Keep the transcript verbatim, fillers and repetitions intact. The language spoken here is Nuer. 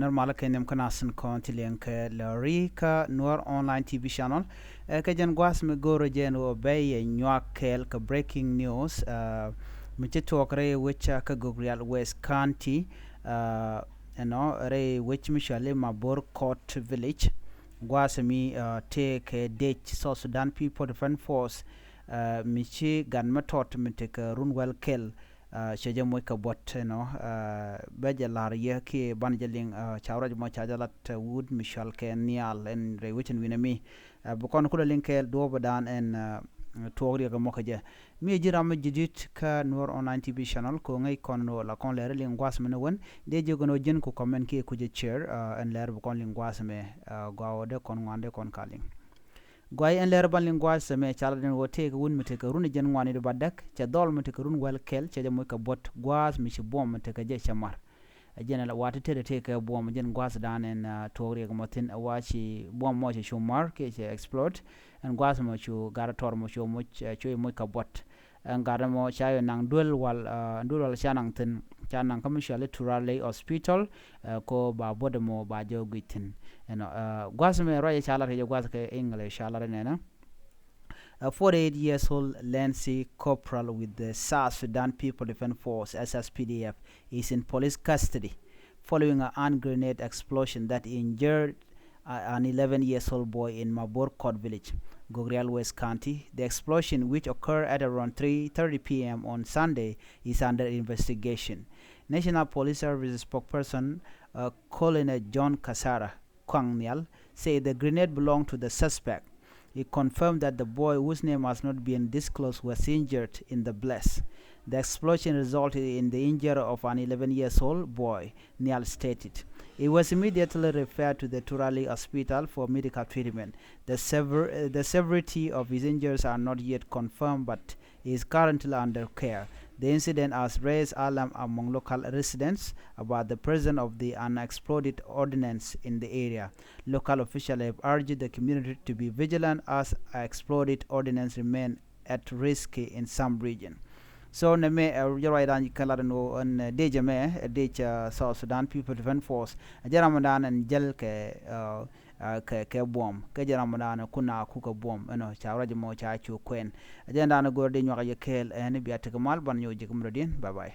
Normal kɛ nhiam kä nasin kɔn ti liɛŋ kɛ lɛ ri kä Nuɔr Online T V channel. Ɛ kɛ jɛn gua̱a̱th mi go̱o̱rä jɛn wä bɛ yɛ nyuak kɛɛl kɛ breaking news. Mi ci tuɔɔk rɛy wec kä Gogrial West County. Ɛnɔ rɛy wec mi cɔali Mabor Court Village. Gua̱a̱th mi tëë kɛ dec South Sudan People Defense Force mi ci gat mi tɔt mi tekɛ run wäl kɛl. Cɛ jɛ moc kɛ buɔt ɛnɔ bɛ jɛ la̱r yɛ kiɛ ban jɛ liŋ. Ca ruac mɔ ca jɛ lat wut mi cɔal kɛ nhial ɛn rɛy wecin wi̱nɛ mi. Bi kɔn kulɛ liŋ kɛɛl duɔ̱ɔ̱p dan ɛn tuɔɔk riɛk mɔ kɛ jɛ. Mi ji̱ ram mi ji̱ di̱t kä Nuɔr Online T V channel kɛ ŋäc kɔn nɔ la kɔn lɛr liŋ gua̱a̱th mi ni wän dee ji̱ gɔn ɔ ji̱n ku comment kiɛ kucɛ share. Ɛn lɛr bi kɔn liŋ gua̱a̱th mɛ gɔaa wä dee kɔn ŋuan dee kɔn ka liŋ. Guay ɛn lɛr ban liŋ gua̱a̱th sɛmɛ cal den wä tëëk wun mi tekɛ run jɛn ŋuani di ba däk cɛ dhɔl mi tekɛ run wäl kɛl cɛ jɛ moc kɛ buɔt gua̱a̱th mi ci buɔm mi tekɛ jɛ cɛ mar. Ɛ jɛn wa ti tëë tëëkɛ buɔm jɛn gua̱a̱th dan ɛn tuɔɔk riɛk mɔ thi̱n wa ci buɔm mɔ cɛ cu mar kiɛ cɛ explode. Ɛn gua̱a̱th mɔ cu gat tɔr mɔ cu moc cu moc kɛ buɔt. Ɛn gat mɔ ca yɛ naŋ duel wal duel wal ca naŋ thi̱n ca naŋ kä mi cɔali Turaley Hospital. Ko ba buɔt mɔ ba jɛ guic thi̱n. Ɛnɔ gua̱th mɛ ruac ca lat kɛ jɛ gua̱th kɛ English ca lat nɛnɛ. A forty-eight years old Lancy Corporal with the South Sudan People Defense Force, S S P D F, is in police custody following a hand grenade explosion that injured an eleven years old boy in Mabor Court Village, Gogrial West County. The explosion, which occurred at around three thirty p m on Sunday, is under investigation. National Police Service spokesperson, uh, Colonel John Kasara Kwang Nial, said the grenade belonged to the suspect. He confirmed that the boy, whose name has not been disclosed, was injured in the blast. The explosion resulted in the injury of an eleven years old boy, Nial stated. He was immediately referred to the Turaley Hospital for medical treatment. The, sever- the severity of his injuries are not yet confirmed, but is currently under care. The incident has raised alarm among local residents about the presence of the unexploded ordnance in the area. Local officials have urged the community to be vigilant as exploded ordnance remain at risk in some region. So nɛ mɛ ɛ jɛ ruacdan kɛ lat ɛn ɣöö ɛn dec ɛmɛ ɛ dec South Sudan People Defense Force. Ɛ jɛ ramdan ɛn jäl kɛ kɛ buɔm kɛ jɛ ramdan kun a kukɛ buɔm ɛnɔ ca ruac mɔ ca cu kuɛn. Ɛ jɛ dan go̱r di nyuak yɛ kɛɛl ɛn bia tekɛ mal ban nyɔk jɛ kɛ murɛ diɛn. Bye bye.